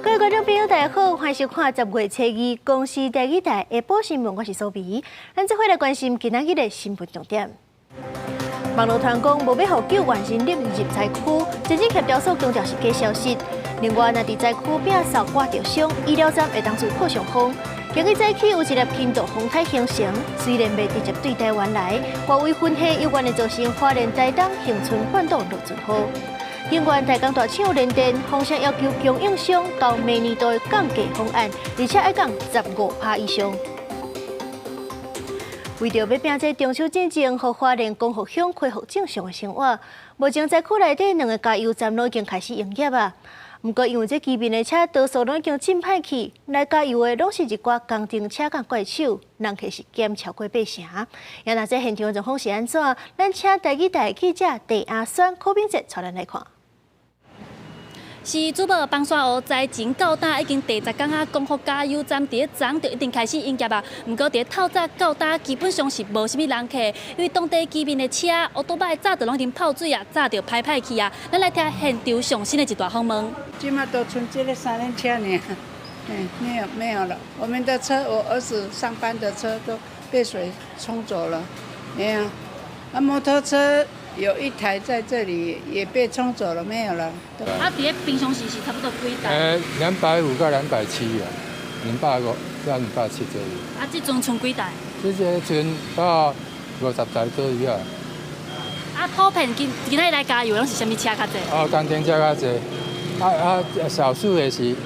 各位觀眾朋友，大家好，歡迎收看10月初二公視第二台下晡新聞，我是蘇美。咱這回來關心今仔日的新聞重點。網路傳講無欲予救援人力入災區，前進協調所強調是假消息。另外，若佇災區摒掃割著傷，醫療站會當做破傷風。今日早起有一粒輕度風台形成，雖然袂直接對台灣來，外圍雲系猶原會造成花蓮、台東、恆春半島落陣雨。另外，台鋼大廠聯電風聲要求供應商交明年度的降價方案，而且愛降15趴以上。為著欲拚這中秋進前，予花蓮光復鄉恢復正常的生活，目前災區內底兩个加油站攏已經開始營業啊。毋過因為這機民的車多數攏已經進歹去，來加油的攏是一寡工程車佮怪手，人客是減超過八成。也若這現場狀況是按怎？咱請台語台記者鄭阿選、柯炳哲帶咱來看。是主播枋山湖災情到今已經第十工啊，光復加油站佇咧昨就已經開始營業啊。毋過佇咧透早到今基本上是無啥物人客，因為當地居民的車、歐多擺早就攏已經泡水啊，早就歹歹去啊。咱來聽現場上新的一段訪問。這馬都賰這个三輪車爾，嗯，沒有沒有了。我們的車，我兒子上班的車都被水沖走了，沒有。啊，摩托車有一台在這裡也被沖走了，沒有了。啊，佇咧平常時是差不多幾台？250到270啊，250到270左右。啊，這陣賰幾台？這個賰到50台左右啊。啊，普遍今今仔日來加油攏是啥物車較濟？哦，工程車較濟，啊啊，少數的是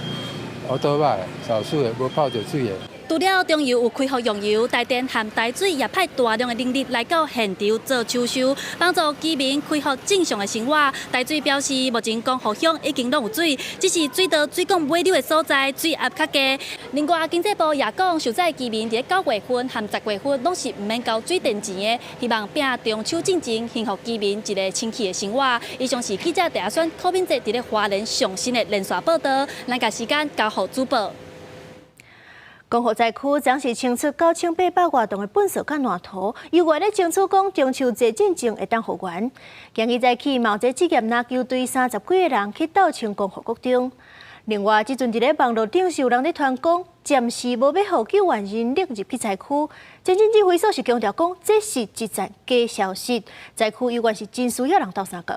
歐多擺，少數的無泡著水的。除了中油有開放用油，台電和台水也派大量的人力來到現場做搶修，幫助居民恢復正常的生活。台水表示，目前光復鄉已經攏有水，只是水道水管尾流的所在水壓較低。另外，經濟部也講，受災居民佇9月份和10月份攏是毋免交水電錢的，希望拚中秋進前，幸福居民一个清氣的生活。以上是記者鄭阿選、柯敏哲佇咧花蓮上新的連線報道。咱共時間交予主播。光復災區昨是清出9800外棟的糞埽佮爛塗，猶原咧爭取講中秋節進前會當復原。今日早起，嘛有這職業籃球隊30幾个人去鬥清光復國中。另外，這陣佇咧網路頂是有人咧傳講，暫時無欲予救援人力入去災區。前進指揮所是強調講，這是一則假消息。災區猶原是真需要人鬥相共。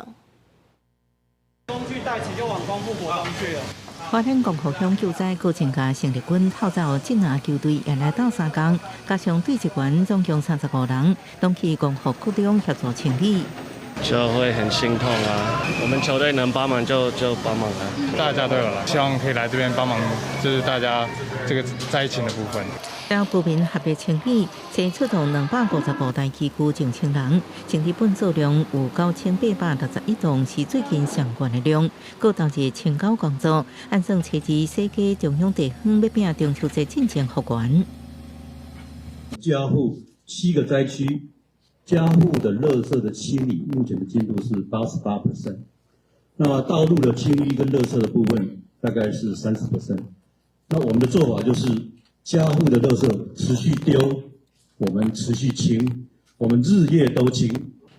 工具帶齊就往光復國中去了。花蓮光復鄉救災高清家成立軍透早職籃球隊也來鬥相共，加上隊職員總共35人，攏去光復國中協助清理。就會很心痛啊！我們球隊能幫忙就幫忙啊！大家都有來，希望可以來這邊幫忙，就是大家這個災情的部分。了居民合力清理，先出動255台機具近千人，清理糞埽量有9861棟，是最近上懸的量。閣投入清溝工作，按算初二世界中央地方欲拚中秋節進前復原。加護七個災區，家戶的垃圾的清理，目前的進度是88%。那麼道路的清淤跟垃圾的部分，大概是30%。那我們的做法就是，家戶的垃圾持續丟，我們持續清，我們日夜都清。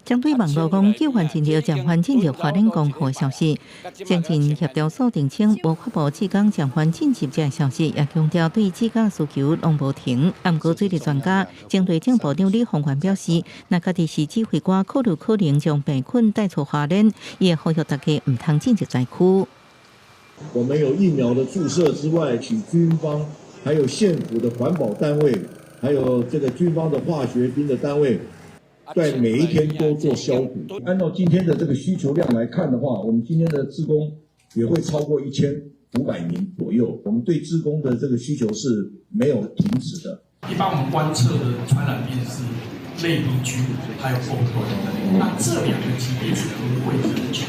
針對網路講救援人力暫緩進入花蓮光復的消息，前進協調所澄清無發布志工暫緩進入這个消息，也強調對志工需求攏無停。毋過水利專家前內政部長李鴻源表示，若家己是指揮官，考慮可能將病菌帶出花蓮，伊會呼籲大家毋通進入災區。我們有疫苗的注射之外，請軍方、還有縣府的環保單位，還有這個軍方的化學兵的單位，在每一天都做消毒。按照今天的這個需求量來看的話，我們今天的志工也會超過1500名左右。我們對志工的這個需求是沒有停止的。一般我們觀測的傳染病是類鼻疽，還有瘋痘，那這兩個疾病是不會很強，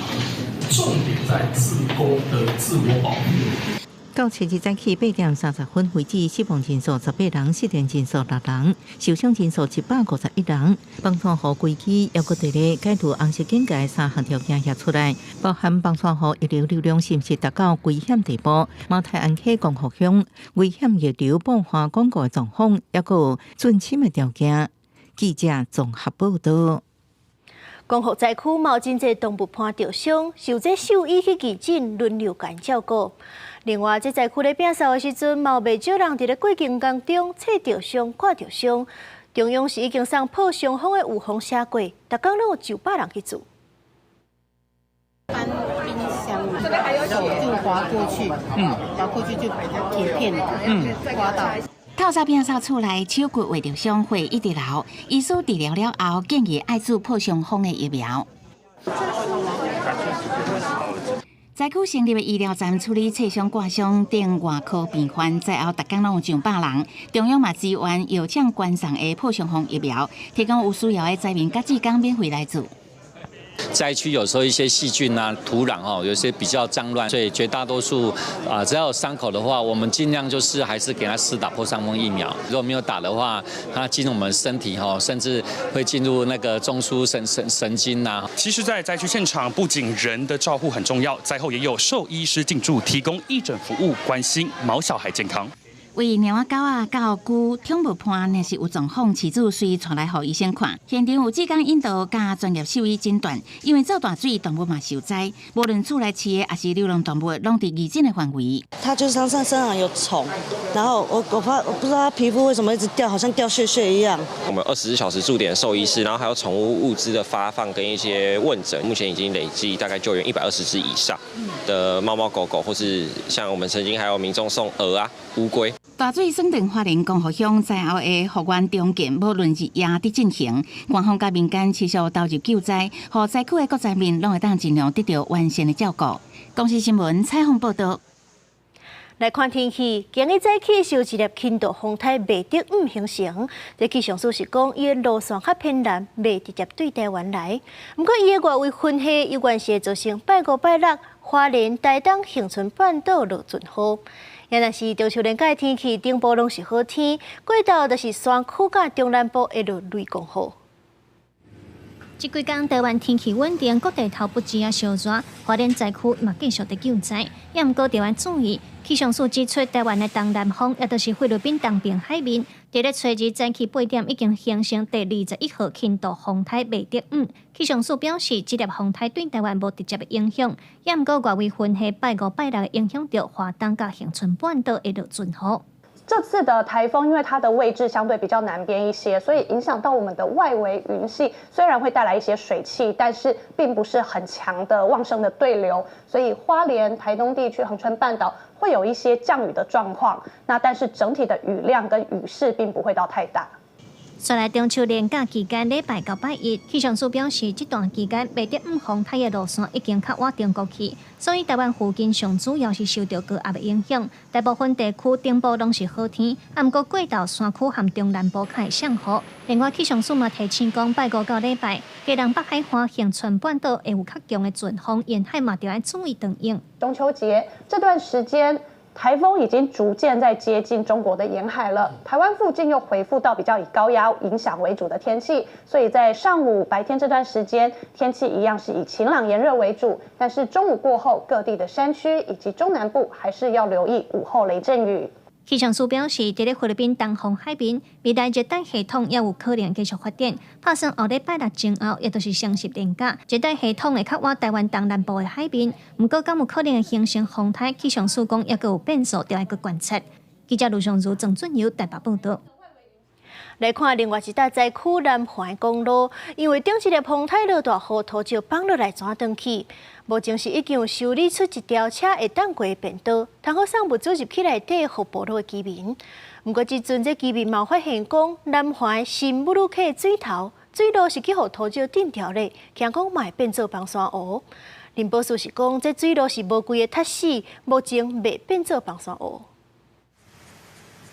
重點在志工的自我保護。到七日早起8點30分為止，死亡人數18人，失聯人數六人，受傷人數151人。枋山湖規區猶閣佇咧解除紅色警戒三項條件也出來，包含枋山湖溢流流量是毋是達到危險地步？馬太鞍溪光復鄉危險溢流布花廣告的狀況，猶閣有進深的條件。記者綜合報道。光復災區嘛有真濟動物伴著傷，受這獸醫去義診輪流共𪜶照顧。另外，這災區咧摒掃的時陣，嘛有袂少人佇咧過程當中切著傷、割著傷。中央是已經送破傷風的預防射過，逐工攏有上百人去做。搬冰箱嘛，手就滑過去，滑過去就鐵片，刮到。透早摒掃厝內手骨劃著傷，血一直流。醫師治療了後，建議愛注破傷風的疫苗。災區成立的醫療站處理切傷、割傷等外科病患，災後逐工攏有上百人。中央嘛支援藥廠捐送的破傷風疫苗，提供有需要的災民佮志工免費來注。災區有時候一些細菌啊、土壤哦，有些比較髒亂，所以絕大多數啊，只要有傷口的話，我們盡量就是還是給他施打破傷風疫苗。如果沒有打的話，它進入我們身體哈，甚至會進入那個中樞神經啊。其實，在災區現場，不僅人的照護很重要，災後也有獸醫師進駐，提供義診服務，關心毛小孩健康。為貓仔狗仔到龜寵物伴，若是有狀況，飼主隨帶來予醫生看。現場有志工引導佮專業獸醫診斷，因為做大水，動物嘛受災，無論厝內飼的，抑是流浪動物，攏佇義診的範圍。他就是他身上有蟲，然後我怕我不知道他皮膚為什麼一直掉，好像掉屑屑一樣。我們24小時駐點獸醫師，然後還有寵物物資的發放跟一些問診，目前已經累計大概救援120隻以上的貓貓狗狗，或是像我們曾經還有民眾送鵝啊、烏龜。大水損斷花蓮光復鄉災後的復原重建，無論日夜佇進行，官方佮民間持續投入救災，予災區的各災民攏會當盡量得到完善的照顧。公視新聞採訪報導。來看天氣，今日早起是有一粒輕度風颱麥德姆形成。這氣象署是講，伊的路線較偏南，袂直接對台灣來。毋過，伊的外圍雲系猶原是會造成拜五、拜六花蓮、台東、恆春半島落陣雨。也若是中秋連假天氣，頂部攏是好天，過晝就是山區佮中南部會落雷公雨。這幾工台灣天氣穩定，各地頭不止啊燒熱，花蓮災區嘛繼續佇救災。也毋過著愛注意，氣象署指出，台灣的東南風，也就是菲律賓東邊海面，佇咧初二早起8點已經形成第21號輕度風颱麥德姆。氣象署表示，這粒風颱對台灣無直接的影響，也毋過外圍雲系拜五拜六會影響著華東佮恆春半島會落陣雨。這次的颱風，因為它的位置相對比較南邊一些，所以影響到我們的外圍雲系，雖然會帶來一些水汽，但是並不是很強的旺盛的對流，所以花蓮、台東地區、恆春半島會有一些降雨的狀況。那但是整體的雨量跟雨勢並不會到太大。紲來中秋連假期間，禮拜到拜一，氣象署表示，這段期間麥德姆風颱的路線已經較倚中國去，所以台灣附近上主要是受著高壓的影響，大部分地區頂部攏是好天，啊，毋過過晝山區和中南部較會降雨。另外，氣象署嘛提醒講，拜五到禮拜，基隆北海岸、恆春半島會有較強的陣風，沿海嘛著愛注意轉用。中秋節這段時間，颱風已經逐漸在接近中國的沿海了，台灣附近又恢復到比較以高壓影響為主的天氣，所以在上午白天這段時間，天氣一樣是以晴朗炎熱為主，但是中午過後，各地的山區以及中南部還是要留意午後雷陣雨。氣象署表示，佇咧菲律賓東方海面，未來熱帶系統猶有可能繼續發展，拍算後禮拜六前後，也就是雙十連假，熱帶系統會較倚台灣東南部的海面。毋過，敢有可能會形成風颱？氣象署講，猶閣有變數，著愛閣觀察。記者盧尚如、鄭俊友台北報導。來看另外一搭災區南環公路，因為頂一個風颱落大雨，土石崩落來怎斷去？目前是已經有修理出一條車會當過的便道，通好送物資入去內底予部落的居民。毋過這陣這居民嘛發現講，南環新武呂溪水頭水路是去予土石頂掉咧，驚講嘛會變做崩山湖。林博士是講，這水路是無規个塌死，目前未變做崩山湖。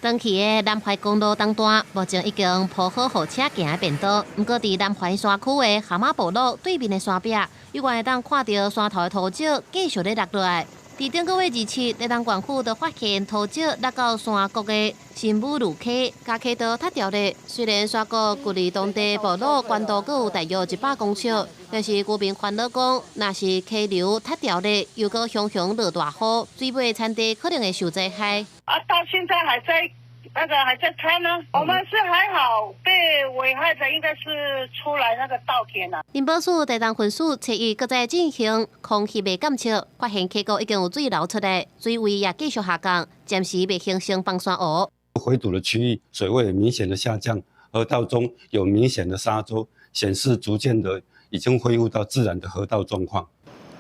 斷去的南環公路東段，目前已經鋪好予車行的便道。毋過，佇南環山區的蛤蟆部落對面的山壁，猶原會當看著山頭的土石繼續咧落落來。佇頂個月27，台東縣府就發現土石落到山谷的新武呂溪，共溪道塌掉咧。雖然山谷距離當地部落懸度閣有大約100公尺，但是居民煩惱講，若是溪流塌掉咧，又閣雄雄落大雨，水尾田地可能會受災害。啊，到現在還在那個還在拆呢。我們是還好，被危害的應該是出來那個稻田啦。林保署台東分署初一閣在進行空氣的監測，發現溪谷已經有水流出來，水位也繼續下降，暫時未形成崩山湖。回堵的區域水位明顯的下降，河道中有明顯的沙洲，顯示逐漸的已經恢復到自然的河道狀況。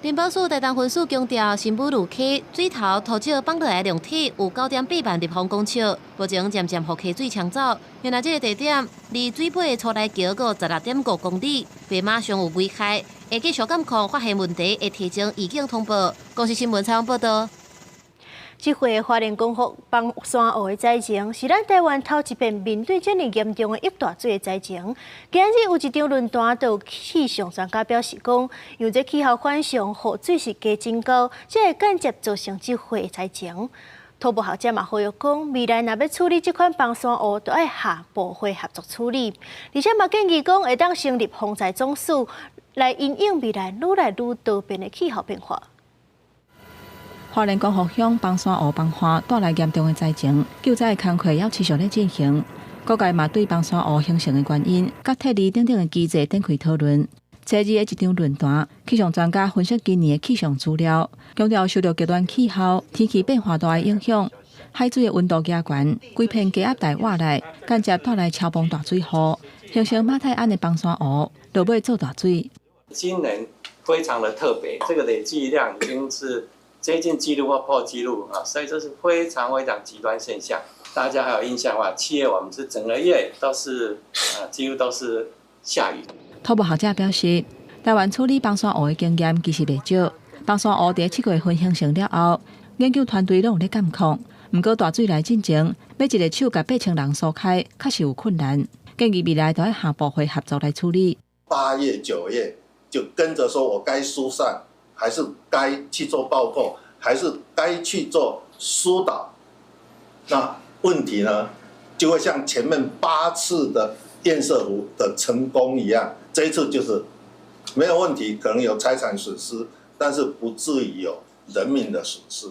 林保署台東分署強調，新武路溪水頭土石放落來量體有9.8萬立方公尺，目前漸漸予溪水沖走。原來這个地點離水尾初來橋閣16.5公里，袂馬上有危害，會繼續監控發現問題，會提前預警通報。公視新聞採訪報道。這回花蓮光復崩山湖的災情，是咱台灣頭一遍面對這麼嚴重的溢大水的災情。今日有一場論壇，就有氣象專家表示講，因為這氣候反常，雨水是加真高，才會間接造成這回的災情。土木學者嘛呼籲講，未來若欲處理這款崩山湖，就愛跨部會合作處理。而且嘛建議講，會當成立防災總署，來因應未來愈來愈多變的氣候變化。花蓮光復鄉崩山湖崩岸帶來嚴重的災情，救災的工作猶持續咧進行。各界嘛對崩山湖形成的原因、佮撤離等等的機制展開討論。初二的一場論壇，氣象專家分析今年的氣象資料，強調受著極端氣候、天氣變化大的影響，海水的溫度加懸，規片低壓帶倚來，間接帶來超暴大水雨，形成馬太鞍的崩山湖，落尾做大水。今年非常的特別，這個累計量已經是接近紀錄或破紀錄啊，所以這是非常非常極端現象。大家還有印象的話，7月我們是整個月都是啊，幾乎都是下雨。土木學者表示，台灣處理崩山湖的經驗其實袂少。崩山湖佇7月份形成了後，研究團隊攏有咧監控。毋過大水來進前，欲一个手共8000人疏開，確實有困難。建議未來著愛跨部會合作來處理。 8月、9月就跟着說，我該疏散，還是該去做爆破，還是該去做疏導？那問題呢，就會像前面8次的堰塞湖的成功一樣，這一次就是沒有問題，可能有財產損失，但是不至於有人命的損失。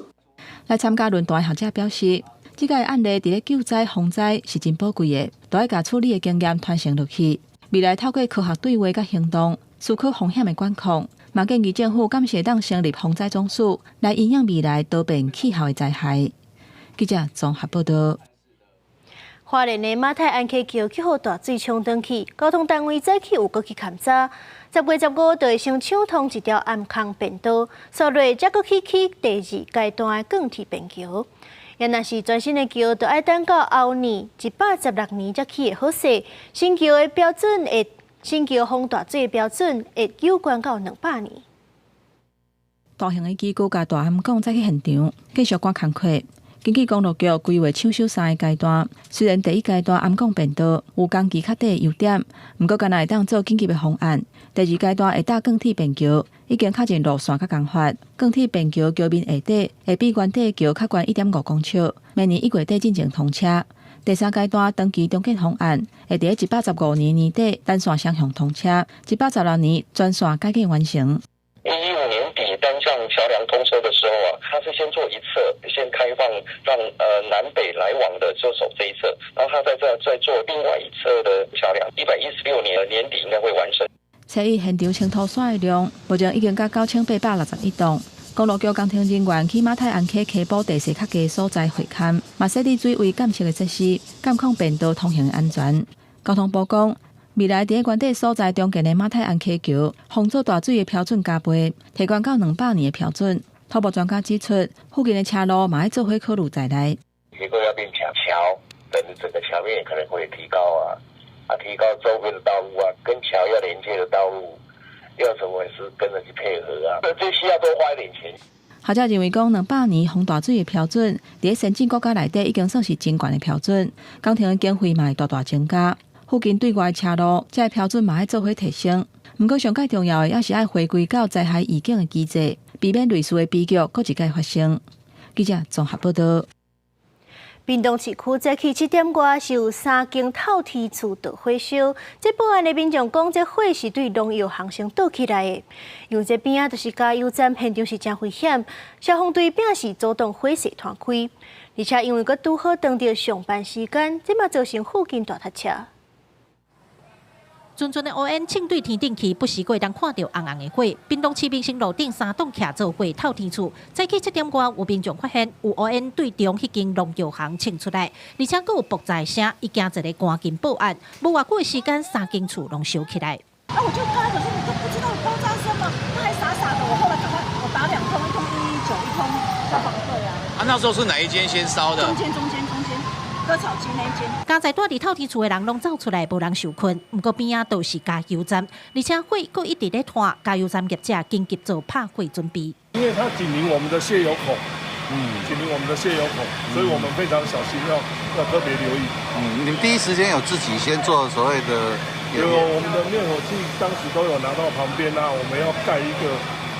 來參加論壇的學者表示，這個案例佇咧救災防災是真寶貴的，著愛共處理的經驗傳承落去。未來透過科學對話佮行動，思考風險的管控。嘛建議政府敢是會當成立防災總署，來因應未來多變氣候的災害。記者綜合報道。花蓮的馬太鞍溪橋去予大水沖轉去，交通單位早起有過去勘查。10月15就會先搶通一條暗空便道，紲落才閣去起第二階段的鋼鐵便橋。也若是全新的橋，就愛等到後年116年才起會好勢。新橋的標準會，新橋防大水的標準會有關到200年。大型的機具佮大頷講再去現場繼續趕工課。根據公路局規劃搶修三个階段，雖然第一階段頷講便道有工期較短的優點，毋過敢若會當做緊急的方案。第二階段會搭鋼鐵便橋，已經確認路線佮工法。鋼鐵便橋橋面下底會比原底橋較懸1.5公尺，明年1月底進前通車。第三階段長期重建方案會佇115年年底單線雙向通車，116年全線改建完成。 115年底單向橋梁通車的時候啊，它是先做一側，先開放讓南北來往的就走這一側，然後他再做另外一側的橋梁，116年年底應該會完成。初一現場清土沙的量，目前已經到9861噸。公路局工程人員去馬太鞍溪溪埔地勢較低所在會勘，嘛設置水位監測的設施，監控便道通行的安全。交通部講，未來佇原底所在重建的馬太鞍溪橋，防做大水的標準加倍，提懸到200年的標準。土木專家指出，附近的車路嘛愛做伙考慮在內。結構要變強，橋等整個橋面可能會提高啊，啊，提高周邊的道路啊，跟橋要連接的道路，要怎麼是跟着去配合啊？這需要多花一點錢。學者認為講，200年防大水的標準，佇先進國家內底已經算是真懸的標準，工程的經費嘛會大大增加。附近對外車路，這个標準嘛愛做伙提升。毋過上蓋重要的，抑是愛回歸到災害預警的機制，避免類似的悲劇閣一擺發生。記者綜合報道。屏東市區早起7點外是有三間透天厝著火燒，這報案的民眾講，這火是對農藥行先倒起來的。因為這邊仔就是加油站，現場是誠危險，消防隊並是阻擋火勢傳開，而且因為閣拄好當著上班時間，這嘛造成附近大塞車。陣陣的烏煙衝對天頂去，不時閣會當看著紅紅的火。屏東市民生路頂三棟徛做火透天厝，早起7點外有民眾發現有烏煙對中彼間農藥行衝出來，而且閣有爆炸聲，伊驚一个趕緊報案。無偌久的時間，三間厝攏燒起來。啊！我就剛開始你都不知道爆炸聲嗎？他還傻傻的。我後來趕快，我打兩通，一通119，一通消防隊啊。啊，那時候是哪一間先燒的？中間，中間，中間。割草機那間。佳哉蹛佇透天厝的人攏走出來，無人受困。毋過邊仔都是加油站，而且火閣一直咧拖，加油站業者緊急做拍火準備。因為它緊鄰我們的卸油口，緊鄰我們的卸油口，所以我們非常小心，要特別留意。你們第一時間有自己先做所謂的？有，我們的滅火器當時都有拿到旁邊啦，我們要蓋一個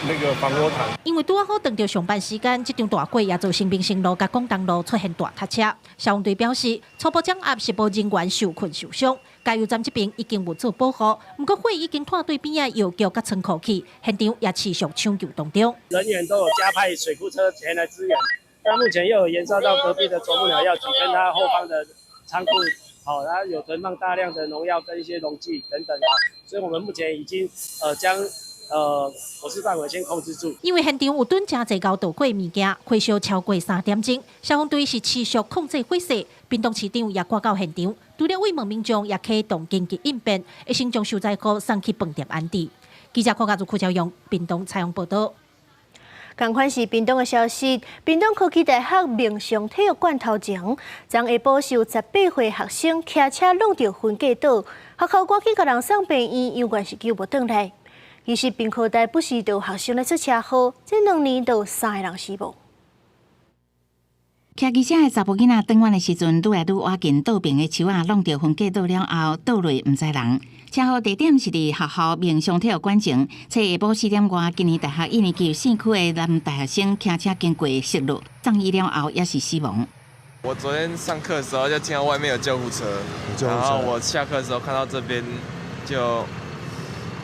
那個防火毯。因為拄仔好當著上班時間，這場大火也造成民生路佮廣東路出現大塞車。消防隊表示，初步掌握是無人員受困受傷，加油站這邊已經有做保護，毋過火已經拖對邊仔藥局佮倉庫去，現場也持續搶救當中。人員都有加派水庫車前來支援，但目前又有延燒到隔壁的啄木鳥藥局跟他後方的倉庫，好，它有囤放大量的農藥跟一些溶劑等等啊，所以我們目前已經將火勢範圍先控制住。因為現場有囤誠濟厚導火物件，火燒超過3點鐘，消防隊是持續控制火勢。屏東市長也趕到現場，除了慰問民眾，也啟動緊急應變，會先將受災戶送去飯店安置。記者郭家祖、柯昭勇，屏東採訪報導。仝款是屏東的消息，屏東科技大學明祥體育館頭前，昨下晡是有18歲學生騎車挵著分隔島，學校趕緊共人送病院，猶原是救無轉來。其實屏科大不時就有學生咧出車禍，這2年就有三個人死亡。騎機車的查埔囡仔轉彎的時陣，愈來愈倚近倒爿的樹仔，挵著分隔島了後，倒落毋知人。車禍地點是佇學校明祥體育館前。昨下晡4點外，今年大學一年級四區的男大學生騎車經過失落，送醫了後也是死亡。我昨天上課的時候就聽到外面有救護車，然後我下課的時候看到這邊就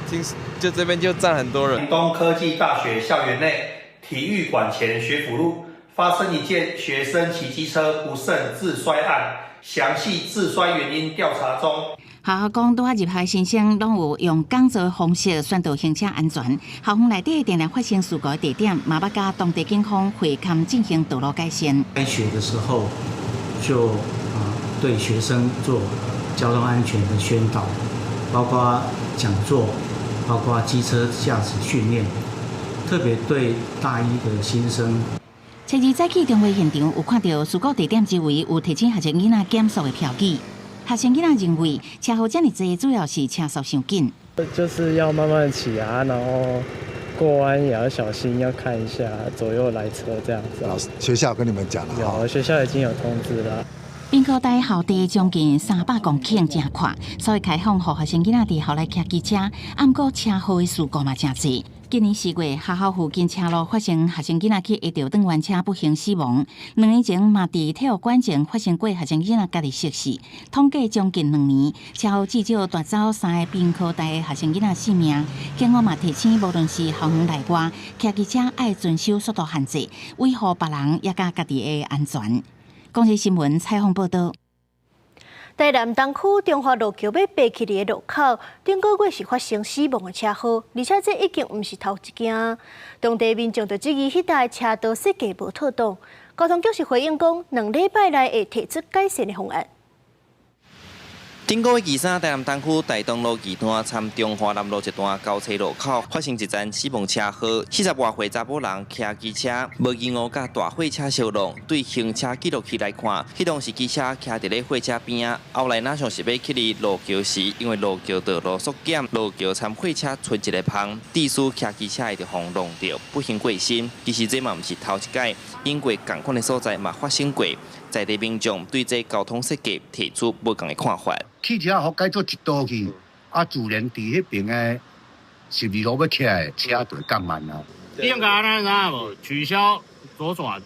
聽就這邊就站很多人。屏東科技大學校園內體育館前學府路發生一件學生騎機車不慎自摔案，詳細自摔原因調查中。學校講，拄仔入校新生攏有用講座的方式宣導行車安全。校園內底定定發生事故的地點，嘛捌佮當地警方會勘進行道路改善。開學的時候就對學生做交通安全的宣導，包括講座，包括機車駕駛訓練，特別對大一的新生。初二早起中會現場有看到事故地點周圍有提醒學生囡仔減速的標記。學生囡仔認為車禍遮爾濟，主要是車速傷緊。就是要慢慢騎啊，然後過彎也要小心，要看一下左右來車這樣子。老師，學校跟你們講了？有，學校已經有通知了。屏科大校地將近300公頃，誠闊，所以開放予學生囡仔佇校內騎機車。毋過車禍的事故嘛誠濟。今年4月，學校附近車路發生學生囡仔去下著轉彎車不幸死亡。2年前嘛，佇體育館前發生過學生囡仔家己失事。統計將近2年，車禍至少奪走三个屏科大的學生囡仔性命。警方嘛提醒，無論是校園內外，騎機車愛遵守速度限制，維護別人也佮家己的安全。公視新聞採訪報導。台南東區中華路橋欲爬起來的路口，頂個月是發生死亡的車禍，而且這已經毋是頭一件。當地民眾就質疑彼搭車道設計無妥當，交通局是回應講，2禮拜內會提出改善的方案。頂個月23，台南東區大東路二段參中華南路一段交叉路口發生一宗死亡車禍，40外歲查某人騎機車，無疑誤佮大貨車相挵。對行車記錄器來看，彼當時機車徛佇咧貨車邊仔，後來若像是欲去離路橋時，因為路橋道路縮減，路橋參貨車賰一个縫，致使騎機車的就予挵著，不幸過身。其實這嘛毋是頭一擺，英國仝款的所在嘛發生過，在地民眾對這交通設計提出無仝的看法。汽車予改做一道去，啊，自然佇彼爿的十字路欲起來，車就會降慢啊。你應該按呢，知影無？取消左轉，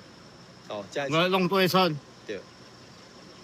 哦，來弄對稱。對。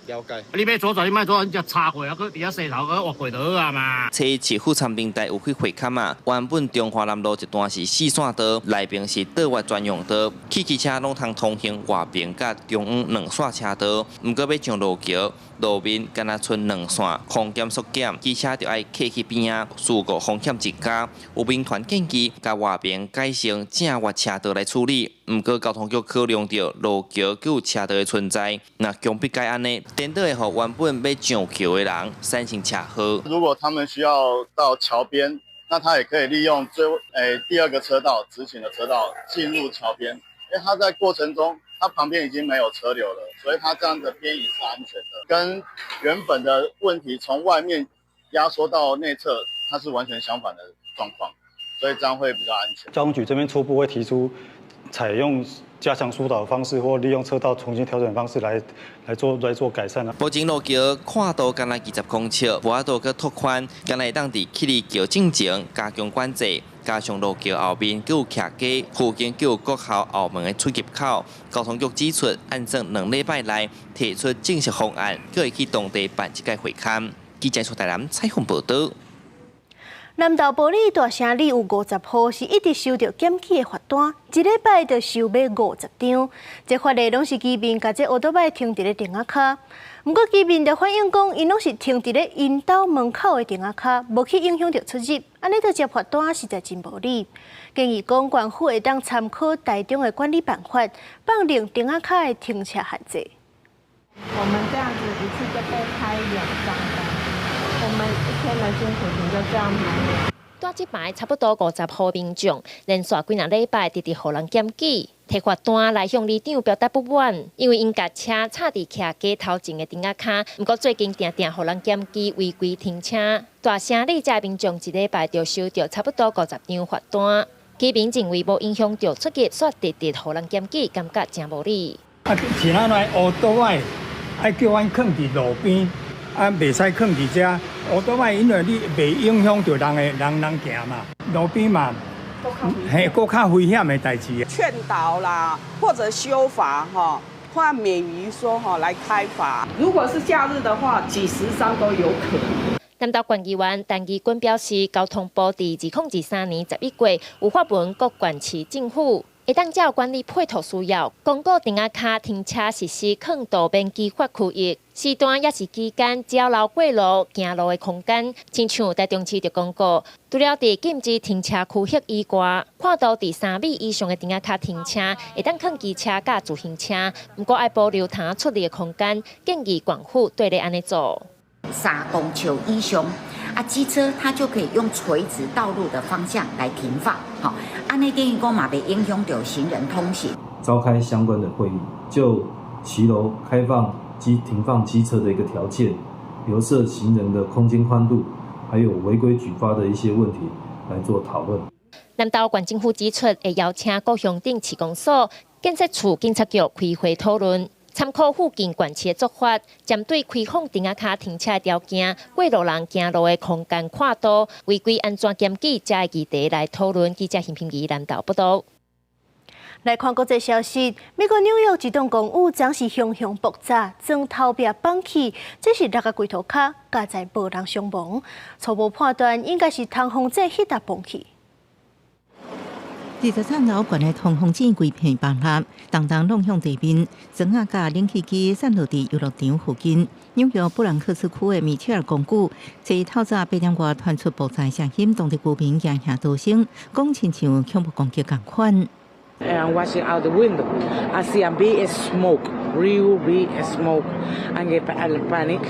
了解。你欲左轉，你莫左轉，才插過啊，閣佇遐洗頭，閣挖過就好啊嘛。初市府參平台有去會勘啊，原本中華南路一段是四線道，內邊是倒彎專用道，汽機車攏通通行外邊佮中央兩線車道。毋過欲上路橋，路面敢若賰兩線，空間縮減，機車就愛客去邊仔，事故風險增加。有民團建議，共外邊改成正彎車道來處理。毋過交通局考量著路橋閣有車道的存在，若強迫改按呢，顛倒會予原本欲上橋的人產生車禍。如果他們需要到橋邊，那他也可以利用最第二個車道直行的車道進入橋邊，因為他在過程中，他旁邊已經沒有車流了，所以他這樣的偏移是安全的。跟原本的問題從外面壓縮到內側，它是完全相反的狀況，所以這樣會比較安全。交通局這邊初步會提出採用加強疏導的方式，或利用車道重新調整方式來做改善。目前路橋闊度干焦20公尺，無法度閣拓寬，干焦會當佇起立橋進前加強管制，加上路橋後面閣有徛家，附近閣有國校後門的出入口。交通局指出，按算2禮拜內提出正式方案，閣會去當地辦這個會勘。記者出台南採訪報導。南投埔里大城里有50戶是一直收著檢舉的罰單，一禮拜就收欲50張。這罰的攏是居民共這烏多擺停佇咧亭仔跤。毋過居民就反映講，𪜶攏是停佇咧𪜶兜門口的亭仔跤，無去影響著出入，按呢就接罰單實在真無理。建議講，縣府會當參考台中的管理辦法，放寬亭仔跤的停車限制。我們這樣子一次就被開兩張單，我們一天的辛苦錢就這樣沒了。蹛這排差不多50戶民眾，連續幾若禮拜，直直予人檢舉，提罰單來向里長表達不滿，因為𪜶共車插佇徛家頭前的亭仔跤，毋過最近定定予人檢舉違規停車。大城里遮民眾一禮拜就收著差不多50張罰單，居民認為無影響著出入，煞直直予人檢舉，感覺誠無理。啊，是按怎烏多擺愛叫阮囥佇路邊，啊，袂使囥佇遮。烏多擺因為你袂影響著人的人人行嘛，路邊嘛，嘿，閣較危險的代誌。勸導啦，或者修法哈，或免於說哈來開罰。如果是假日的話，幾十張都有可能。南投縣議員陳義軍表示，交通部佇2023年11月有發文各縣市政府，會當照管理配套需要，公告亭仔跤停車實施囥道免舉發區域，時段抑是期間，只要留過路、行路的空間。親像台中市就公告，除了佇禁止停車區域以外，看到佇3米以上的亭仔跤停車，會當囥機車佮自行車，毋過愛保留通出入的空間，建議縣府對咧按呢做。 3公尺以上，啊，機車它就可以用垂直道路的方向來停放，吼，按呢等於講嘛，袂影響著行人通行。召開相關的會議，就騎樓開放機停放機車的一個條件，留設行人的空間寬度，還有違規舉發的一些問題來做討論。南投縣政府指出，會邀請各鄉鎮市公所、建設處、警察局開會討論。參考附近縣市的做法，針對開放亭仔跤停車的條件、過路人行路的空間闊度、違規按怎檢舉，遮的議題來討論。記者陳品儀南投報導。來看國際消息，美國紐約一棟公寓昨是熊熊爆炸，磚頭壁崩去，這是六个櫃塗跤，佳哉無人傷亡。初步判斷應該是通風井彼搭崩去。 23樓懸的通風井規片崩塌，重重挵向地面，磚仔佮冷氣機散落佇遊樂場附近。紐約布朗克斯區的米切爾公寓，這透早8點外傳出爆炸聲音，當地居民驚嚇逃生，講親像恐怖攻擊仝款。 And I'm watching out the window. I see a big smoke, real big smoke, and get a panic.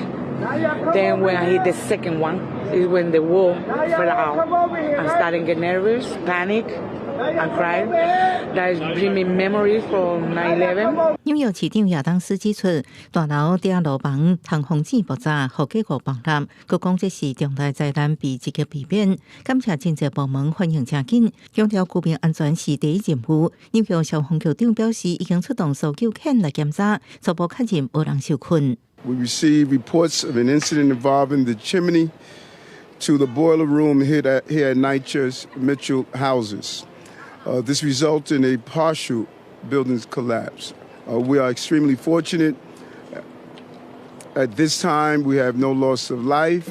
Then when I hit the second one, is when the wall fell out. I started get nervous, panic, and cry. That is bring me memories from 9/11. 紐約市長亞當斯指出，大樓頂樓房通風井爆炸，予結構崩塌，閣講這是重大災難被積極避免。感謝緊急部門反應誠緊，強調居民安全是第一任務。紐約消防局長表示，已經出動搜救犬來檢查，初步確認無人受困。 We received reports of an incident involving the chimney to the boiler room here at NYCHA's Mitchell Houses. This resulted in a partial building's collapse. We are extremely fortunate At this time, we have no loss of life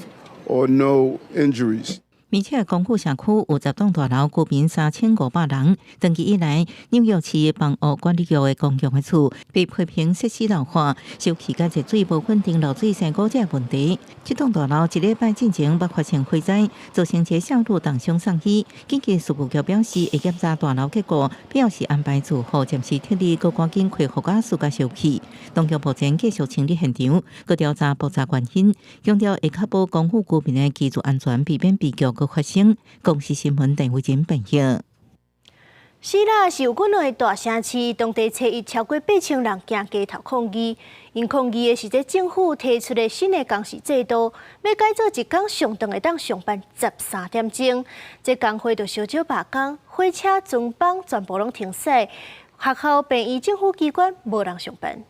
or no injuries. 米切爾公寓社區有10棟大樓，居民3500人。長期以來，紐約市房屋管理局的公共的厝被批評設施老化、修葺佮熱水無穩定、漏水、生菇這問題。這棟大樓一禮拜進前捌發生火災，造成一个少女重傷送醫。緊急事務局表示會檢查大樓結構，必要時安排住戶暫時撤離，閣趕緊恢復瓦斯佮燒氣。當局目前繼續清理現場，閣調查爆炸原因，強調會確保公寓居民的居住安全，避免悲劇閣發生。公視新聞鄧慧珍編譯。希臘是有幾兩个大城市，當地初一超過8000人行街頭抗議。𪜶抗議的是這政府提出的新的工時制度，欲改做一工上長會當上班13點鐘。這工會就燒燒罷工，火車、船班全部攏停駛，學校、病院、政府機關無人上班。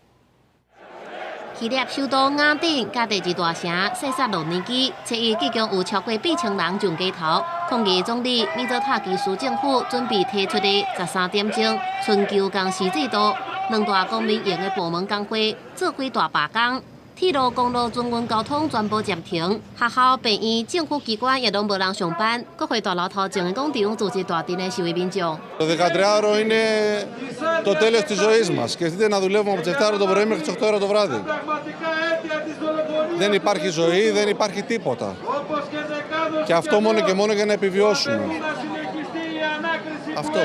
希臘首都雅典佮第二大城塞薩洛尼基，初一總共有超過8000人上街頭抗議總理米佐塔基斯政府準備提出的13點鐘春秋工時制度。兩大公民營的部門工會做伙大罷工，鐵路、公路、船運交通全部暫停，學校、病院、政府機關也攏無人上班。國會大樓頭前的廣場聚集大陣的示威民眾。 Το 13ωρο είναι το τέλος της ζωής μας. Σκεφτείτε να δουλεύουμε από τις 7 το πρωί μέχρι τις 8 το βράδυ. Δεν υπάρχει ζωή, δεν υπάρχει τίποτα. Και αυτό μόνο και μόνο για να επιβιώσουμε. Αυτό.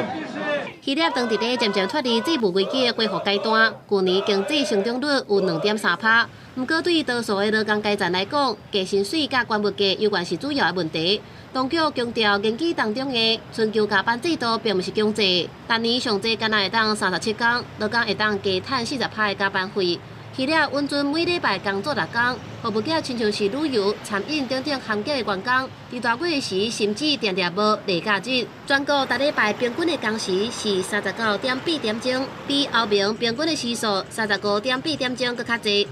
希臘當佇咧漸漸脫離債務危機的恢復階段，舊年經濟成長率有2.3趴。毋過對多數的勞工階層來講，低薪水佮懸物價猶原是主要的問題。當局強調，研究當中的春秋加班制度並毋是強制，逐年上濟干焦會當37工，勞工會當加趁40趴的加班費。希臘允准每禮拜工作6工，服務業親像是旅遊、餐飲等等行業的員工，佇大月時甚至定定無例假日。全國逐禮拜平均的工時是39.8點鐘，比歐盟平均的時數35.8點鐘閣較濟。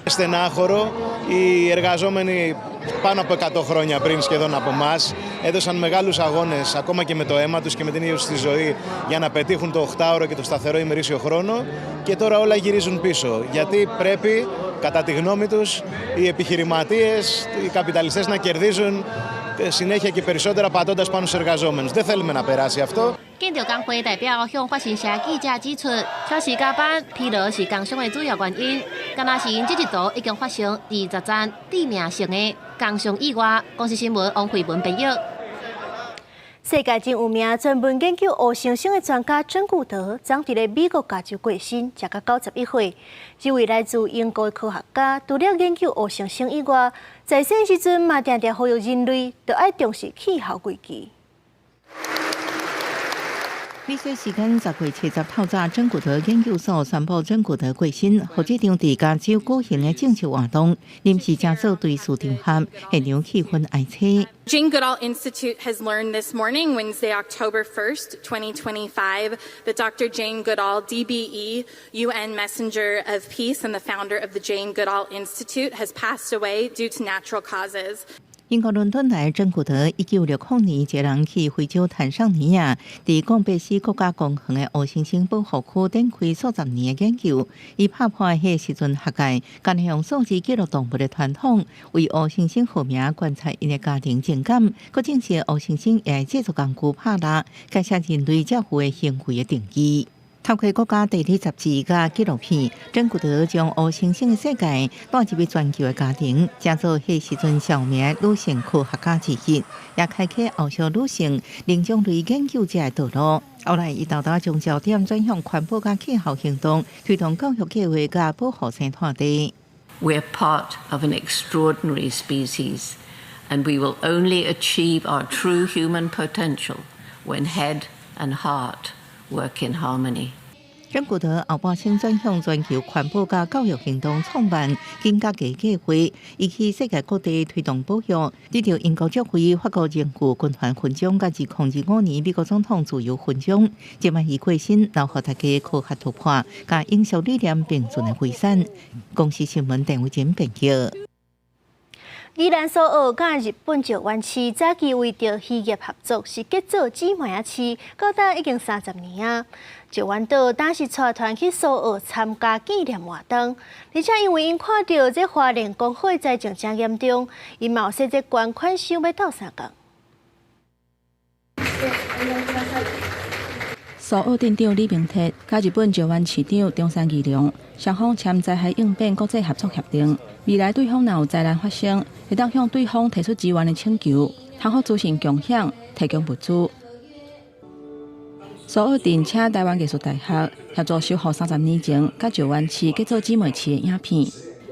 Στενάχωρο, οι εργαζόμενοι πάνω από 100 χρόνια πριν σχεδόν από εμάς έδωσαν μεγάλους αγώνες ακόμα και με το αίμα τους και με την ίδια τους τη ζωή για να πετύχουν το 8ωρο και το σταθερό ημερήσιο χρόνο και τώρα όλα γυρίζουν πίσω γιατί πρέπει κατά τη γνώμη τους οι επιχειρηματίες, οι καπιταλιστές να κερδίζουν συνέχεια και περισσότερα πατώντας πάνω στους εργαζόμενους. Δεν θέλουμε να περάσει αυτό. 建築工會代表向法新社記者指出，超時加班、疲勞是工傷的主要原因。敢若是𪜶這一度已經發生20宗致命性的工傷意外。公視新聞王慧文編譯。世界真有名，專門研究黑猩猩的專家珍古德，昨佇咧美國加州過身，食甲91歲。這位來自英國的科學家，除了研究黑猩猩以外，在生時陣嘛，定定呼籲人類著愛重視氣候危機。美西時間10月70透早，珍古德研究所宣布珍古德過身，予這場佇加州舉行的正式活動臨時加做追思場合，現場氣氛哀凄。 Jane Goodall Institute has learned this morning, Wednesday, October 1st, 2025, that Dr. Jane Goodall, DBE, UN Messenger of Peace and the founder of the Jane Goodall Institute, has passed away due to natural causes. 英國倫敦來珍古德，1960年一個人去非洲坦桑尼亞，佇貢貝斯國家公園的黑猩猩保護區展開數十年的研究。伊拍破彼時陣學界，干焦用數字記錄動物的傳統，為黑猩猩號名，觀察𪜶的家庭情感，閣證實黑猩猩會製作工具拍獵，改寫人類照護的行為的定義。透過國家地理雜誌佮紀錄片，珍古德將黑猩猩的世界帶入去全球的家庭，成做彼時陣著名女性科學家之一，也開啟後續女性靈長類研究者的道路。後來，伊沓沓將焦點轉向環保佮氣候行動，推動教育計劃佮保護生態地。 We're part of an extraordinary species, and we will only achieve our true human potential when head and heart work in harmony. 珍古德後半生轉向全球環保佮教育行動，創辦金甲雞計劃，伊去世界各地推動保育，得著英國爵位、法國榮譽軍團勳章，佮2025年美國總統自由勳章。這擺伊過身，留予大家科學突破佮永續理念並存的遺產。公視新聞鄧偉珍編譯。宜蘭蘇澳佮日本石垣市早期為著漁業合作，是結做姊妹仔市，到今已經30年啊。石垣島當時帶團去蘇澳參加紀念活動，而且因為𪜶看著這花蓮光火災情真嚴重，𪜶嘛有設這捐款箱欲鬥相共。蘇澳鎮長李明哲佮日本石垣市長中山義隆雙方簽災害應變國際合作協定，未來對方若有災難發生，會當向對方提出支援的請求，通好資訊共享，提供物資。蘇澳鎮請台灣藝術大學協助修復30年前佮石垣市結做姊妹市的影片。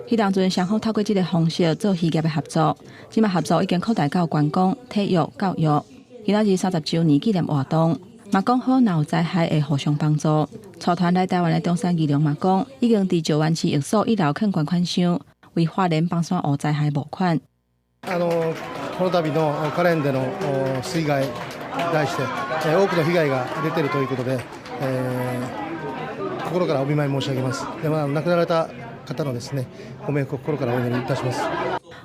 彼當陣雙方透過這个方式做漁業的合作，這馬合作已經擴大到觀光、體育、教育。今仔日30週年紀念活動。嘛講好，若有災害會互相幫助。帶團來台灣的中山義隆嘛講，已經佇石垣市役所一樓囥捐款箱，為花蓮枋山湖災害募款。この度の花蓮での水害に対して多くの被害が出ているということで、心からお見舞い申し上げます。で、亡くなられた方のですね、ご冥福を心からお祈りいたします。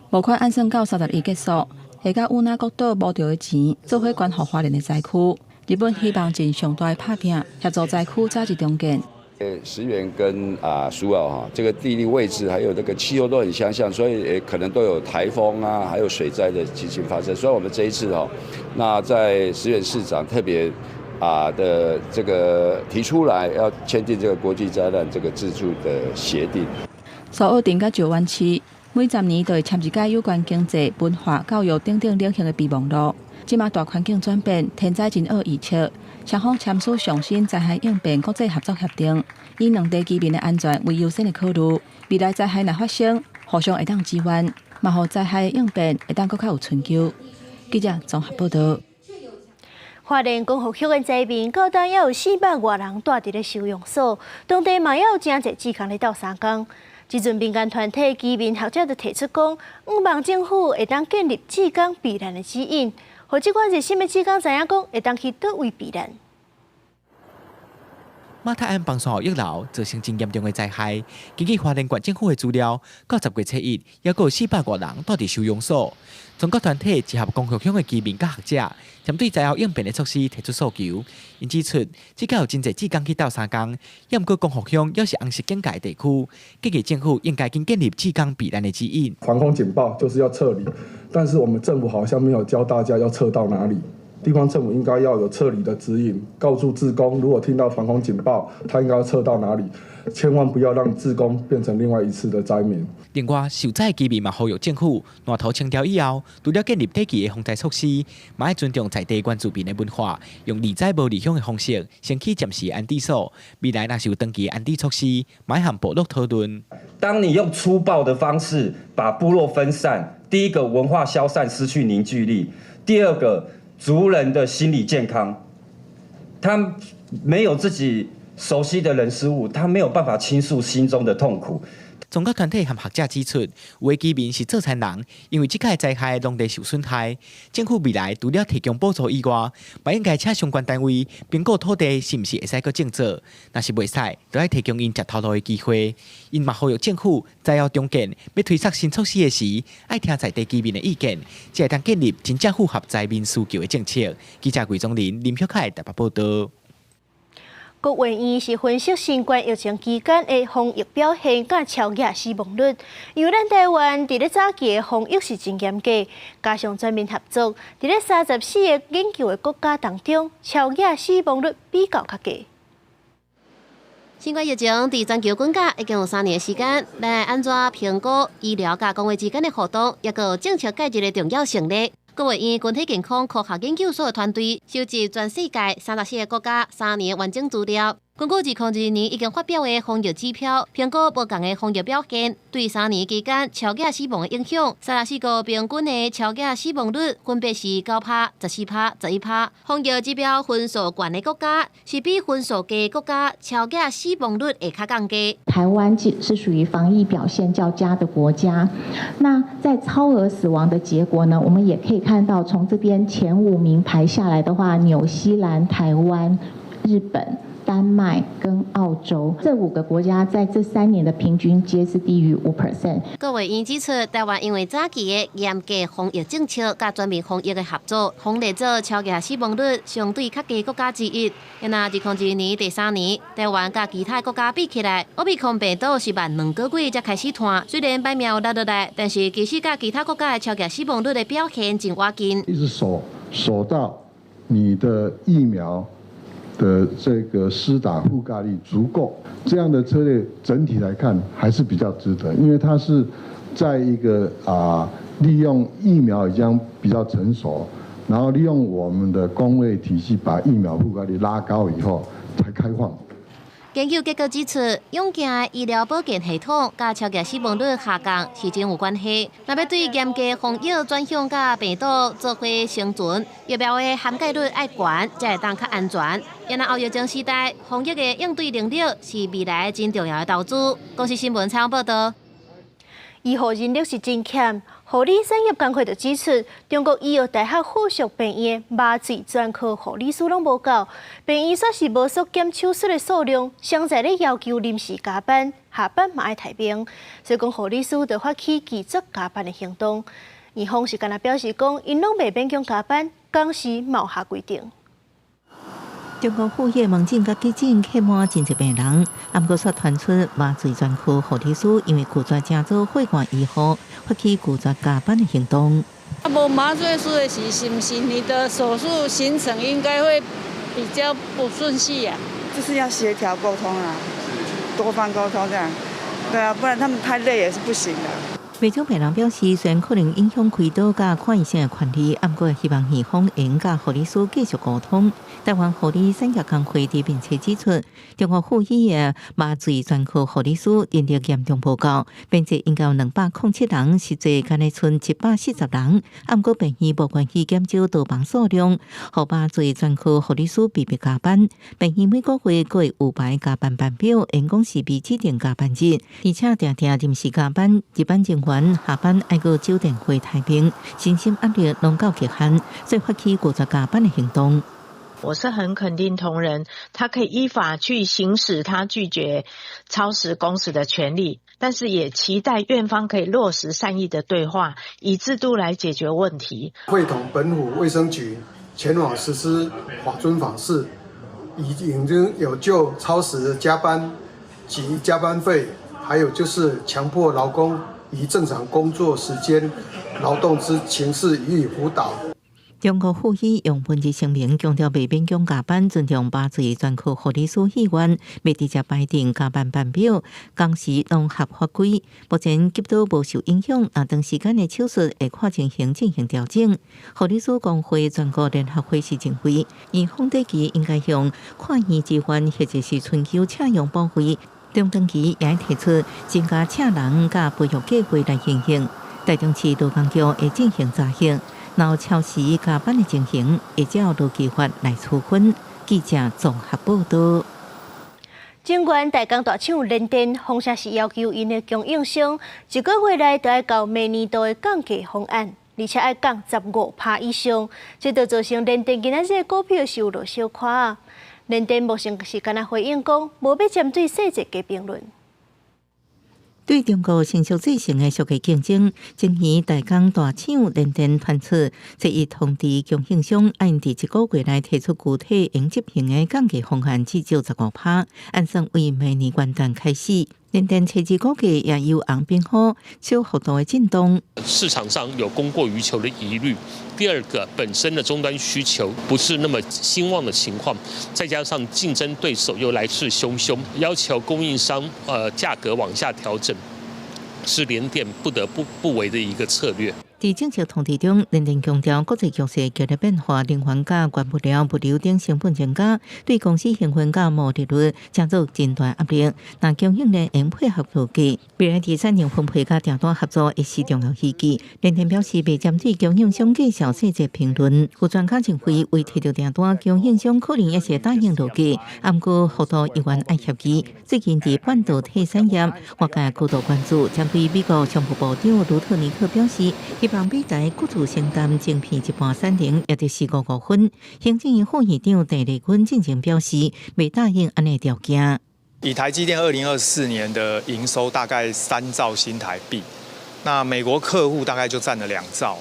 募款按算到31結束，會佮與那國島募著的錢，做伙捐予花蓮的災區。日本希望盡上大的拍拚，協助災區早日重建。石垣跟蘇澳哈，這個地理位置還有這個氣候都很相像，所以可能都有颱風啊，還有水災的情形發生。所以我們這一次哈，那在石垣市長特別的這個提出來，要簽訂這個國際災難這個自助的協定。蘇澳鎮佮石垣市每10年都會簽一屆有關經濟、文化、教育等等領域的備忘錄。這馬大環境轉變，天災真惡預測，雙方簽署上新災害應變國際合作協定，以兩地居民的安全為優先的考慮。未來災害若發生，互相會當支援，嘛予災害應變會當閣較有成就。記者綜合報導。花蓮光復鄉的災民，到今猶有400外人蹛佇咧收容所，當地嘛猶有誠濟志工咧鬥相共。這陣民間團體、居民、學者就提出講，向望政府會當建立志工避難的指引，予這款熱心的志工知影講會當去佗位避難。馬太鞍枋山湖溢流造成真嚴重的災害。根據花蓮縣政府的資料，到10月7日，猶閣有400外人蹛佇收容所。全國團體集合光復鄉的居民佮學者，針對災後應變的措施提出訴求。𪜶指出，這擺有真濟志工去鬥相共，猶毋過光復鄉猶是紅色警戒地區，建議政府應該緊建立志工避難的指引。防空警報就是要撤離，但是我們政府好像沒有教大家要撤到哪裡。地方政府應該要有撤離的指引，告訴志工，如果聽到防空警報，他應該要撤到哪裡，千萬不要讓志工變成另外一次的災民。另外，受災居民嘛呼籲政府，爛土清掉以後，除了建立短期的防災措施，嘛愛尊重在地原住民的文化，用離災無離鄉的方式，先起暫時安置所。未來若是有長期安置措施，嘛愛和部落討論。當你用粗暴的方式把部落分散，第一個文化消散，失去凝聚力；第二個，族人的心理健康，他沒有自己熟悉的人事物，他沒有辦法傾訴心中的痛苦。宗教團體和學者指出，有的居民是做田人，因為這擺災害農地受損害，政府未來除了提供補助以外，嘛應該請相關單位評估土地是毋是會使閣種作，若是袂使，就愛提供𪜶食頭路的機會。𪜶嘛呼籲政府災後重建欲推捒新措施的時，愛聽在地居民的意見，才會當建立真正符合災民需求的政策。記者魏宗林、林曉凱台北報導。國衛院是分析新冠疫情期間的防疫表現佮超額死亡率，因為咱台灣佇咧早期的防疫是真嚴格，加上全民合作，佇咧34個研究的國家當中，超額死亡率比較較低。新冠疫情佇全球滾價已經有3年的時間，咱愛按怎評估醫療佮公衛之間的互動，抑閣有政策介入的重要性呢？國衛院群體健康科學研究所的團隊收集全世界34個國家3年完整資料，根據2022年已經發表的防疫指標，評估無仝的防疫表現，對3年期間超額死亡的影響。34個平均的超額死亡率分別是9趴、14趴、11趴。防疫指標分數懸的國家，是比分數低國家超額死亡率會較降低。台灣是屬於防疫表現較佳的國家。那在超額死亡的結果呢？我們也可以看到，從這邊前5名排下來的話，紐西蘭、台灣、日本。丹麥跟澳洲這5個國家，在這3年的平均皆是低於5%。國衛院指出，台灣因為早期的嚴格防疫政策，佮全面防疫的合作，防疫做超額死亡率相對較低國家之一。若2022年第三年，台灣佮其他國家比起來，奧密克戎病毒是慢2個月才開始湠，雖然歹命有落落來，但是其實佮其他國家的超額死亡率的表現真倚近。一直守守到你的疫苗的這個施打覆蓋率足夠，這樣的策略整體來看還是比較值得，因為它是在一個利用疫苗已經比較成熟，然後利用我們的公衛體系把疫苗覆蓋率拉高以後才開放。研究結果指出，勇健的醫療保健系統佮超額死亡率下降是真有關係。若欲對嚴格防疫轉向佮病毒做伙生存，疫苗的涵蓋率愛懸，才會當較安全。然後後疫情時代，防疫的應對能力是未來真重要的投資。公視新聞採訪報道。醫護人力是真欠，護理產業工會就指出，中國醫藥大學附屬病院麻醉專科護理師攏無夠，病院煞是無縮減手術的數量，雙在咧要求臨時加班，下班嘛愛待命，所以講護理師就發起拒絕加班的行動。院方是干焦表示講，𪜶攏袂勉強加班，工時嘛有下規定。中國附醫門診佮急診客滿真濟病人，毋過卻傳出麻醉專科護理師因為拒絕加做血管醫護，發起拒絕加班的行動。啊，無麻醉師的時，是毋是你的手術行程應該會比較不順序啊？就是要協調溝通啊，多方溝通這樣，對啊，不然他們太累也是不行的。袂少病人表示，雖然可能影響開刀佮看醫生的權利，毋過希望院方會用佮護理師繼續溝通。台灣護理產業工會佇面冊指出，中國附醫的麻醉專科護理師人力嚴重無夠，編制應該有207人，實際干焦賰140人。毋過病院無願意減少刀房數量，予麻醉專科護理師被迫加班。病院每個月閣會有排加班班表，員工是被指定加班日，而且定定臨時加班，值班人員下班愛閣守電話待命，身心壓力攏到極限，所以發起拒絕加班的行動。我是很肯定同仁，他可以依法去行使他拒絕超時工時的權利，但是也期待院方可以落實善意的對話，以制度來解決問題。會同本府衛生局前往實施法遵訪視，已經有就超時加班及加班費，還有就是強迫勞工於正常工作時間勞動之情事予以輔導。中國附醫用文字聲明強調，袂勉強加班，尊重麻醉專科護理師意願，袂直接排定加班班表，工時攏合法規。目前急刀無受影響，若長時間的手術會看情形進行調整。護理師公會全國聯合會是認為，院方短期應該向看院資源或者是尋求請用保費，中長期也提出增加請人佮培育計劃來應用。台中市勞工局會進行查核。若有超時加班的情形，會照勞基法來處分。記者綜合報道。中原代工大廠聯電，風聲是要求𪜶的供應商一個月內就愛交明年度的降價方案，而且愛降15%以上，這就造成聯電今仔日股票是有落小可啊。聯電目前是干焦回應講，無欲針對細節加評論。對中國成熟製程的削價競爭，前年代工大廠聯電傳出，這一通知供應商按佇一個月內提出具體應執行的降價方案，至少15%，按算為明年元旦開始。聯電初二股價也由紅變黑，小幅度的震動。市場上有供過於求的疑慮。第二個，本身的終端需求不是那麼興旺的情況，再加上競爭對手又來勢洶洶，要求供應商價格往下調整，是聯電不得不為的一個策略。佇正式通知中，聯電強調國際局勢劇烈變化，能源佮原物料、物流等成本增加，對公司營運佮毛利率造成真大壓力。但供應鏈應配合落去，未來佇產能分配佮訂單合作會是重要依據。聯電表示，袂針對供應商計數細節評論。有專家認為，為提著訂單，供應商可能也是答應落去，毋過幅度猶原愛協議。最近佇半導體產業，外界高度關注。針對美國商務部長盧特尼克表示，希希望美台各自承擔晶片一半產能，也就是5五分。行政院副院長鄭麗君進前表示，袂答應按呢條件。以台積電2024年的營收大概3兆新台幣，那美國客戶大概就佔了2兆。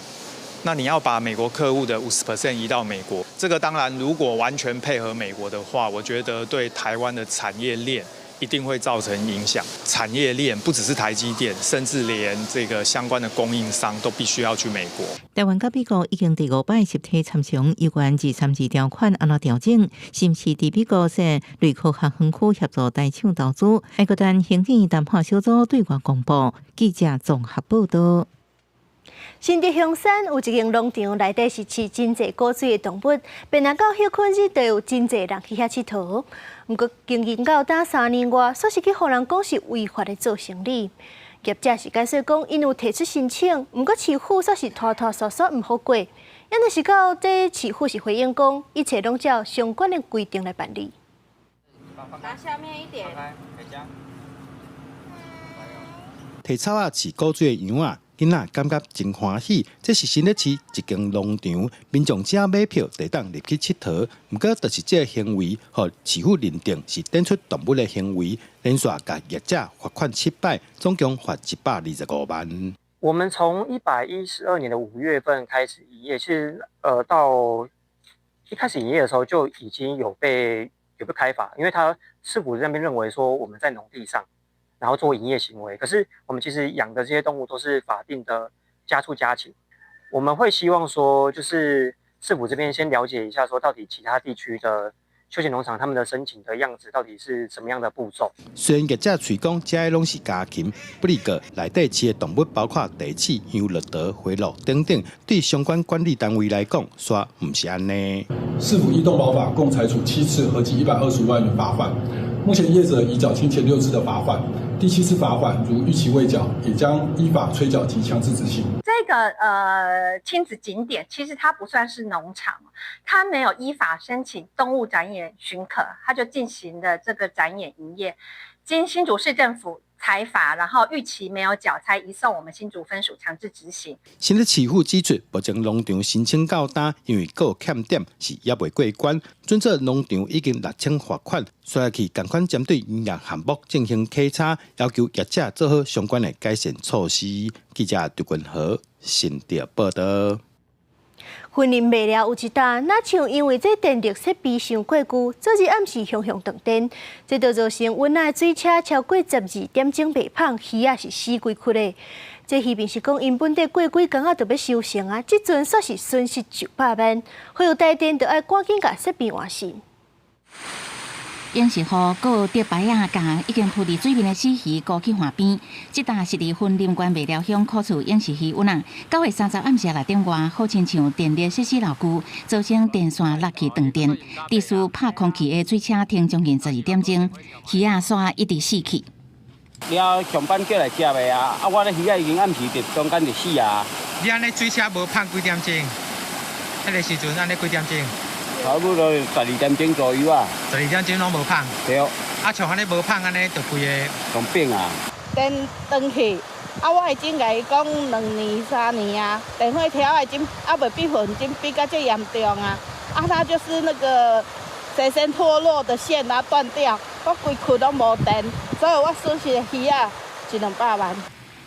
那你要把美國客戶的50% 移到美國，這個當然如果完全配合美國的話，我覺得對台灣的產業鏈一定會造成影響。產業鏈不只是台積電，甚至連這個相關的供應商都必須要去美國。台灣佮美國已經第五擺集體參詳有關232條款按怎調整，是毋是佇美國設類科學園區協助台廠投資？愛閣等行政院談判小組對外公布。記者綜合報道。新竹香山有一間農場，內底是飼真濟古錐的動物，變若到歇睏日，就有真濟人去遐𨑨迌。毋過經營到今3年外，煞是去予人講是違法的做生理。業者是解釋講，𪜶有提出申請，毋過市府煞是拖拖嗦嗦毋予過。抑若是到這市府是回應講，一切攏照相關的規定來辦理。拿下面一點。提草仔飼古錐的羊仔。囡仔感覺真歡喜，這是新北市一間農場，民眾只要買票就當入去𨑨迌。毋過，就是這個行為，予市府認定是展出動物的行為，連續共業者罰款7擺，總共罰125萬。我們從112年的5月份開始營業，其實到一開始營業的時候就已經有被開罰，因為他市府那邊認為說我們在農地上，然後做營業行為，可是我們其實養的這些動物都是法定的家畜家禽，我們會希望說，就是市府這邊先了解一下，說到底其他地區的休閒農場他們的申請的樣子到底是什麼樣的步驟。雖然業者喙講這个攏是家禽，不過內底飼的動物包括地鼠、羊、駱駝、灰鹿等等，對相關管理單位來講，煞毋是按呢。市府依動保法共裁處7次，合計125萬元罰款。目前業者已繳清前6次的罰款，第七次罰款如逾期未繳，也將依法催繳及強制執行。這個親子景點其實它不算是農場，它沒有依法申請動物展演許可，它就進行了這個展演營業。經新竹市政府裁罰，然後逾期沒有繳，才移送我們新竹分署強制執行。新竹市府指出，目前農場申請到今，因為閣有欠點，是猶未過關。準則農場已經六千罰款，煞去仝款針對營業項目進行稽查，要求業者做好相關的改善措施。記者劉君和新竹報道。雲林麥寮有一搭，若像因為這電力設備傷過舊，昨日暗時雄雄斷電，這就造成阮仔的水車超過12點鐘袂麭，魚仔是死規窟的。這漁民是講，𪜶本底過幾工仔就欲收成啊，這陣煞是損失上百萬，恢復台電就愛趕緊共設備換新。鷹是予閣竹排仔共已經浮佇水面的死魚孤去岸邊。這搭是佇雲林縣麥寮鄉苦厝鷹是魚塭仔，9月30暗時6點外，好親像電力設施老舊，造成電線落去斷電，致使拍空氣的水車停將近12點鐘，魚仔煞一直死去。了上班叫來接的啊，啊，我咧魚仔已經暗時佇中間就死啊。你按呢水車無麭幾點鐘？彼個時陣按呢幾點鐘？差不多12點鐘左右啊。12點鐘攏無麭。對。啊，像按呢無麭按呢，就規个。當變啊。電斷去，啊，我已經共伊講2年3年啊，電火條已經猶未比雲真比較這嚴重啊，啊，它就是那個隨身脫落的線啊斷掉，我規區攏無電，所以我損失的魚仔一兩百萬。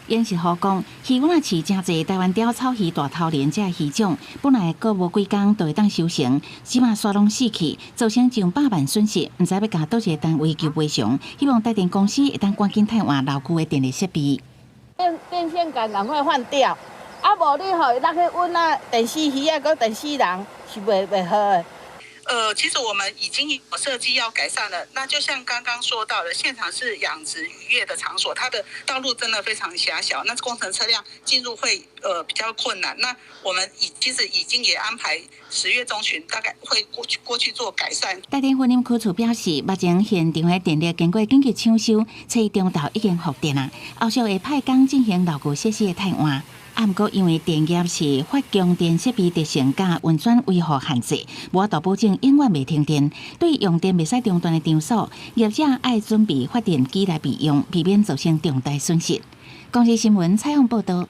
鷹是予講，魚塭仔飼誠濟台灣鯛草魚大頭鰱這魚種，本來閣無幾工就會當收成，這馬煞攏死去，造成上百萬損失，毋知欲共佗一个單位求賠償，希望台電公司會當趕緊汰換老舊的電力設備。電線桿趕快換掉，啊無你予伊落去塭仔，電死魚仔，閣電死人，是袂好的。其實我們已經有設計要改善了。那就像剛剛說到的，現場是養殖漁業的場所，它的道路真的非常狹小，那工程車輛進入會比較困難。那我們其實已經也安排10月中旬大概會過去做改善。台電雲林區處表示，目前現場的電力經過緊急搶修，初一中晝已經復電啦。後續會派工進行老舊設施的汰換。啊，毋過因為電業是發供電設備特性佮運轉維護限制，無法度保證永遠袂停電。對用電袂使中斷的場所，業者愛準備發電機來備用，避免造成重大損失。公視新聞採訪報道。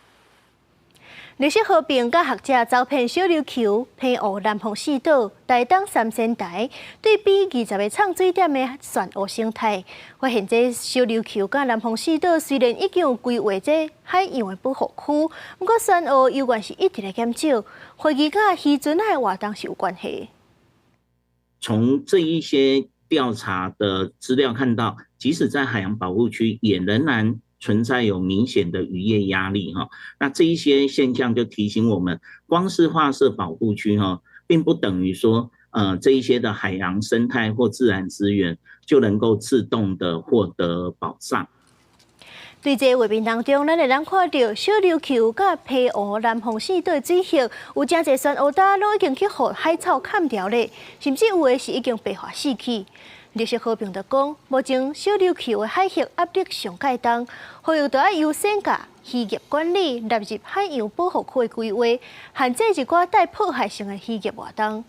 綠色和平佮學者走遍小琉球、澎湖、南方四島、台東三仙台，對比20个藏水點的漩渦生態，發現這小琉球佮南方四島雖然已經有規劃這海洋的保護區，毋過漩渦猶原是一直咧減少，懷疑佮漁船的活動是有關係。從這一些調查的資料看到，即使在海洋保護區，也仍然存在有明顯的漁業壓力哈，那這一些現象就提醒我們，光是劃設保護區哈，並不等於說，這一些的海洋生態或自然資源就能夠自動的獲得保障。對這個畫面當中，咱會當看著小琉球佮澎湖南方四島水域有誠濟漩渦礁，攏已經去予海草崁掉咧，甚至有的是已經白化死去。綠色和平就講，目前小琉球的海域壓力上蓋重，呼籲著愛優先共漁業管理納入海洋保護區的規劃，限制一寡帶破壞性的漁業活動。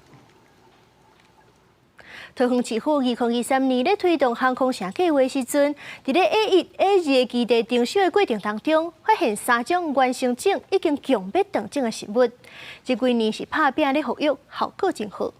桃園市府2023年咧推動航空城計畫時陣，佇咧 A1、A2的基地徵收的過程當中，發現三種原生種已經強欲斷種的植物，這幾年是拍拚咧復育，效果真好。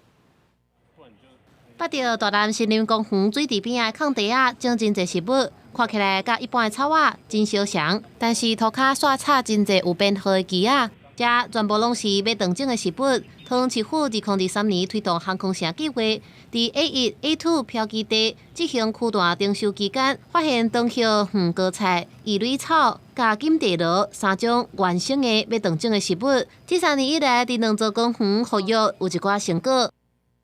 捌著大湳森林公園水池邊仔的空地仔，種真濟植物，看起來佮一般的草仔真相像，但是塗跤煞插真濟有編號的旗仔，這全部攏是欲斷種的植物。桃園市府2023年推動航空城計劃，佇 A1、A2 飄基地執行區段徵收期間，發現長葉園高菜、異蕊草、佮金地螺三種原生的欲斷種的植物。這3年以來，佇兩座公園復育有一寡成果。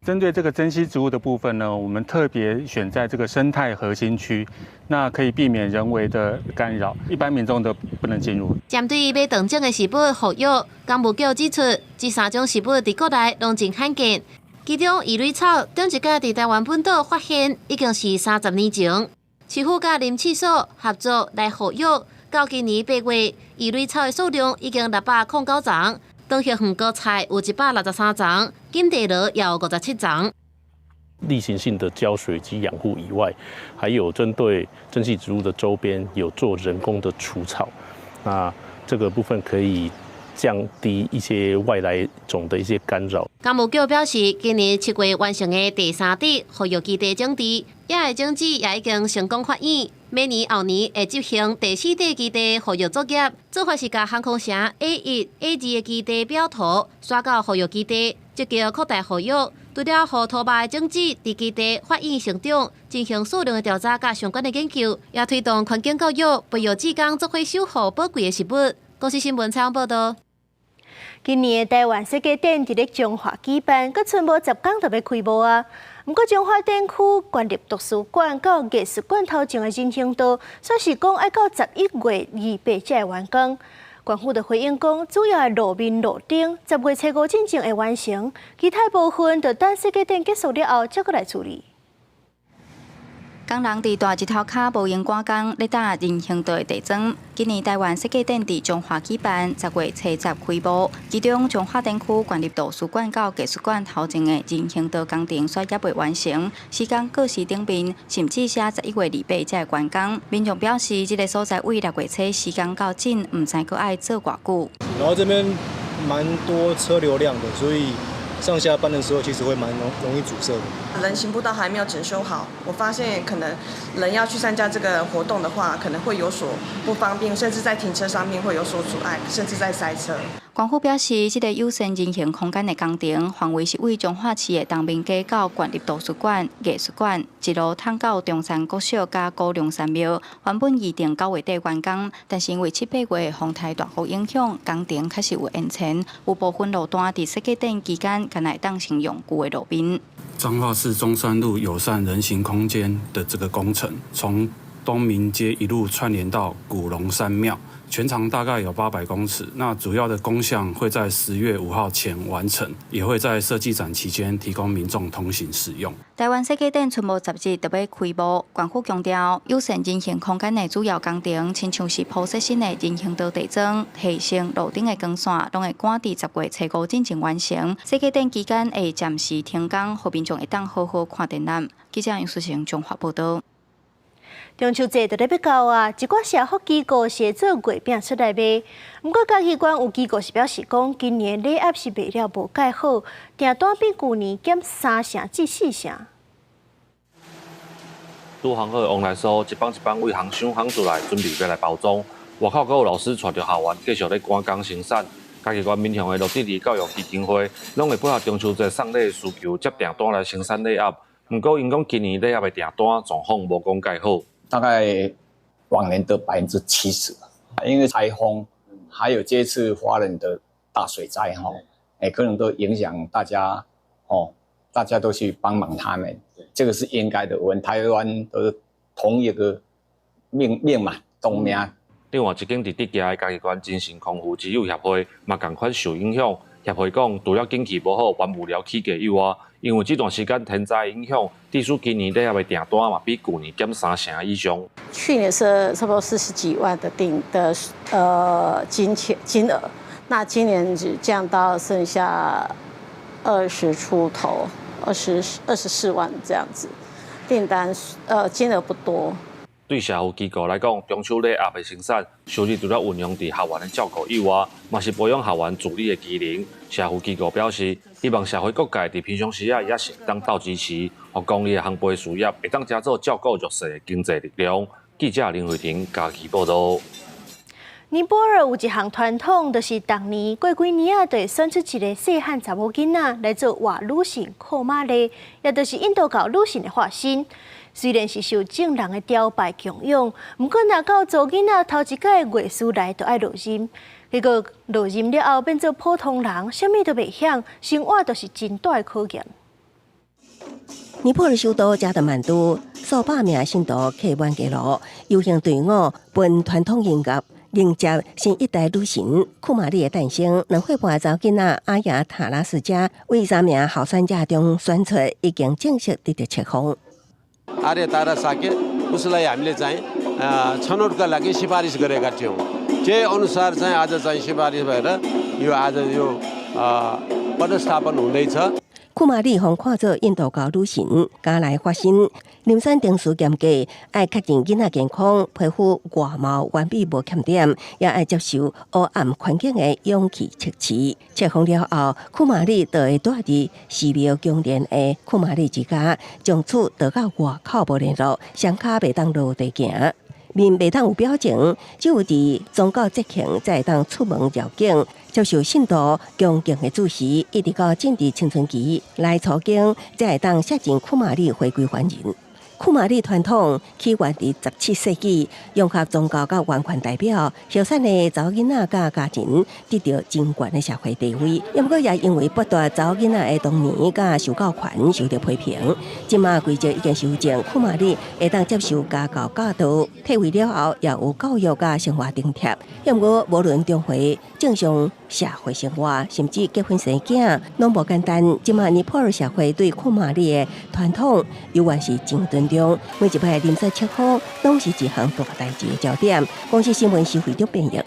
針對這個珍稀植物的部分呢，我們特別選在這個生態核心區，那可以避免人為的干擾，一般民眾都不能進入。針對欲斷種的植物復育，工務局指出，這三種植物佇國內攏真罕見，其中異蕊草頂一擺佇台灣本島發現已經是30年前，市府佮林試所合作來復育，到今年8月，異蕊草的數量已經609叢。長葉園高菜有163叢，金地螺也有57叢。例行性的澆水及養護以外，還有針對珍稀植物的周邊有做人工的除草，那這個部分可以降低一些外來種的一些干擾。工務局表示，今年7月完成的第三地復育基地整治，遐的種子也已經成功發芽。明年後年會執行第四地基地復育作業，做法是共航空城 A1、A2的基地表土徙到復育基地，積極擴大復育。除了予土肉的種子佇基地發育成長，進行數量的調查佮相關的研究，也推動環境教育，培育志工做伙守護寶貴的植物。公視新聞採訪報導。今年的臺灣設計展佇咧彰化舉辦，閣賰無10工就欲開幕啊！毋過彰化展區縣立圖書館佮藝術館頭前的人行道，煞是講愛到11月28才會完工。縣府就回應講，主要的路面路燈10月初5進前會完成，其他部分就等設計展結束了後，才閣來處理。工人佇大日頭跤無閒趕工，咧打人行道的地磚。今年臺灣設計展佇彰化舉辦，10月初10開幕。其中彰化展區縣立圖書館佮藝術館頭前的人行道工程煞猶未完成，時間告示頂面，甚至寫11月28才會完工。民眾表示，這个所在對6月初時間較緊，毋知閣愛做偌久。然後這邊蠻多車流量的，所以上下班的時候其實會蠻容易阻塞的。人行步道還沒有整修好，我發現可能人要去參加這個活動的話，可能會有所不方便，甚至在停車上面會有所阻礙，甚至在塞車。縣府表示，這个友善人行空間的工程範圍是對彰化市的東明街到縣立圖書館、藝術館，一路通到中山國小佮古龍山廟。原本預定9月底完工，但是因為7、8月風台大雨影響，工程確實有延遲。有部分路段佇設計展期間，敢若會當先用舊的路面。彰化市中山路友善人行空間的這個工程，從東明街一路串聯到古龍山廟。全長大概有800公尺，那主要的工項會在10月5號前完成，也會在設計展期間提供民眾通行使用。臺灣設計展春無10日就欲開幕，縣府強調，友善人行空間的主要工程，親像是鋪設新的人行道地磚、提升路頂的光線，攏會趕佇10月初5進前完成。設計展期間會暫時停工，予民眾會當好好看展覽。記者楊淑成彰化報導。中秋節就咧欲到啊，一寡社福機構是會做月餅出來賣。毋過嘉義縣有機構是表示講，今年禮盒是賣了無蓋好，訂單比舊年減三成至四成。拄烘好的黃梨酥，一枋一枋對烘箱烘出來，準備欲來包裝。外口閣有老師帶著學員繼續咧趕工生產。嘉義縣民雄的陸志里教育基金會，攏會配合中秋節送禮的需求，接訂單來生產禮盒。毋過，𪜶講今年禮盒的訂單狀況無講蓋好。大概往年的70%，因為颱風，還有這次花蓮的大水災，哈，可能都影響大家，哦，大家都去幫忙他們，這個是應該的。我們台灣都是同一個命命嘛，同命。另外一間佇竹崎的嘉義縣精神康復之友協會嘛仝款受影響。協會講，除了景氣無好、原物料起價以外，因為這段時間天災影響，致使今年禮盒的訂單嘛比舊年減三成以上。去年是差不多四十幾萬的訂的金錢金額，那今年只降到剩下20出頭，24萬這樣子，訂單金額不多。對社福機構來講，中秋禮盒的生產收入除了運用佇學員的照顧以外，嘛是培養學員自理的機能。社福機構表示，希望社會各界佇平常時仔也是會當鬥支持，予公益的烘焙事業會當成做照顧弱勢的經濟力量。記者林慧婷嘉義報導。尼泊爾有一項傳統，就是逐年過幾年仔，就會選出一个細漢查某囡仔來做活女神庫瑪麗，也就是印度教女神的化身。雖然是受眾人的朝拜敬仰，毋過若到查囡仔頭一擺月事來，就愛落任。結果落任了後變做普通人，啥物都袂曉，生活就是真大的考驗。尼泊爾首都加德滿都數百名信徒客滿街路，遊行隊伍奔傳統音樂，迎接新一代女神庫瑪麗的誕生。2歲半查某囡仔阿雅塔拉斯加為三名候選者中選出，已經正式得著冊封。 आर्य तारा शाक्य उसलाई हामीले चाहिँ छनौटका लागि सिफारिस गरेका थियौँ। त्यही अनुसार चाहिँ आज चाहिँ सिफारिस भएर यो आज यो पदस्थापन हुँदैछ। 庫瑪麗予看做印度教女神，加來發身，遴選程序嚴格，愛確認囡仔健康、皮膚外貌完美無欠點，也愛接受黑暗環境的勇氣測試。冊封了後，庫瑪麗就會蹛佇寺廟宮殿的庫瑪麗之家，從此就佮外口無聯絡，雙跤袂當落地行，面袂當有表情，只有佇宗教節慶才會當出門繞境，接受信徒恭敬的注視，一直到進入青春期來初經，才會當卸任庫瑪麗回歸凡人。庫瑪麗傳統起源佇17世紀，融合宗教佮王權代表，候選的查某囡仔佮家庭得著真懸的社會地位。毋過也因為剝奪查某囡仔的童年佮受教權，受著批評。這馬規則已經修正，庫瑪麗會當接受家教教導，退位了後也有教育佮生活津貼。毋過無論重回正常社會生活，甚至結婚生囝，攏無簡單。這馬尼泊爾社會對庫瑪麗的傳統，猶原是真尊重。每一擺遴選冊封，攏是一項大代誌的焦點。公視新聞徐惠中編譯。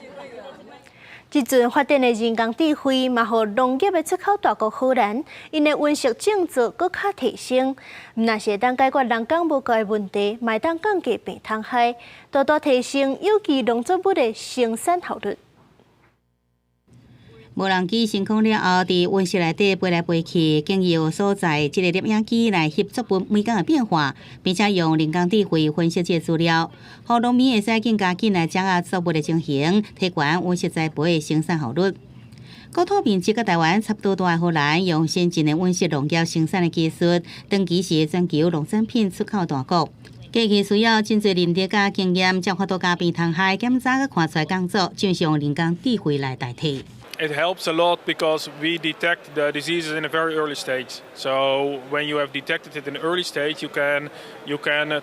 這陣發展的人工智慧，嘛予農業的出口大國荷蘭，𪜶的溫室種植閣較提升，毋但是會當解決人工無夠的問題，嘛會當降低病蟲害，大大提升有機農作物的生產效率。無人機升空了後，佇溫室內底飛來飛去，經由所在這个攝影機來翕作物每工的變化，並且用人工智慧分析這个資料，予農民會使更加緊來掌握作物的情形，提懸溫室栽培的生產效率。國土面積佮台灣差不多大的荷蘭，用先進的溫室農業生產的技術，長期是全球農產品出口大國。過去需要真濟人力佮經驗，才有法度共病蟲害檢查佮看出來工作，就是用人工智慧來代替。 It helps a lot because we detect the diseases in a very early stage. So when you have detected it in early stage, you can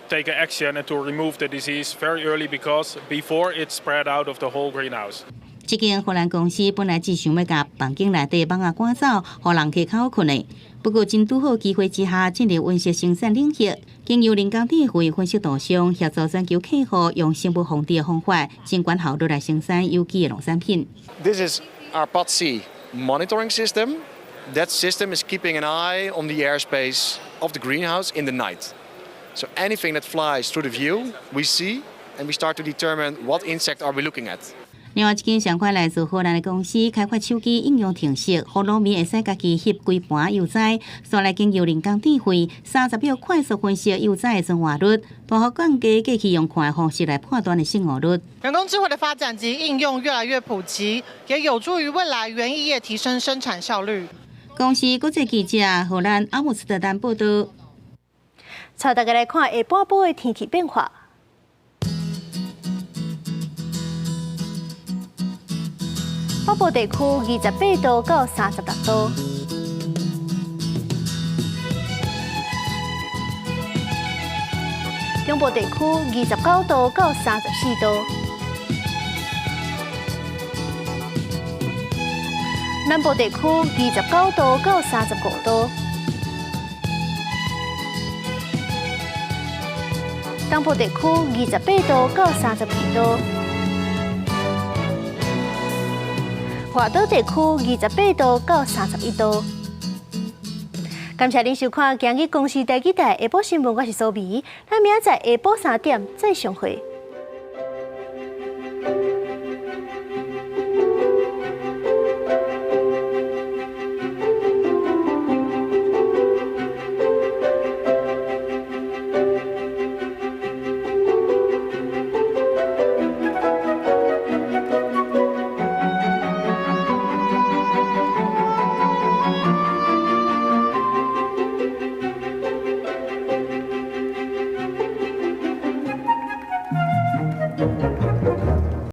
take action and to remove the disease very early because before it spread out of the whole greenhouse. 這間荷蘭公司本來只想欲共房間內底蠓仔趕走，予人客較好睏的。不過真拄好機會之下，進入溫室生產領域，經由人工智慧分析圖像，協助全球客戶用生物防治的方法，真懸效率來生產有機的農產品。 This is our PAD-C monitoring system. That system is keeping an eye on the airspace of the greenhouse in the night. So anything that flies through the view, we see and we start to determine what insect are we looking at. 另外一間相款來自荷蘭的公司開發手機應用程式，予農民會使家己翕規盤幼崽，煞來經由人工智慧30秒快速分析幼崽的存活率，大幅降低過去用看的方式來判斷的勝誤率。人工智慧的發展及應用越來越普及，也有助於未來園藝業提升生產效率。公視國際記者荷蘭阿姆斯特丹報道。帶大家來看下半晡的天氣變化。北部地區28度到36度，中部地區29度到34度，南部地區29度到35度，東部地區28度到32度。外島地區28度到31度。感謝您收看今日公視台語台下晡新聞，我是蘇美。咱明仔載下晡3點再相會。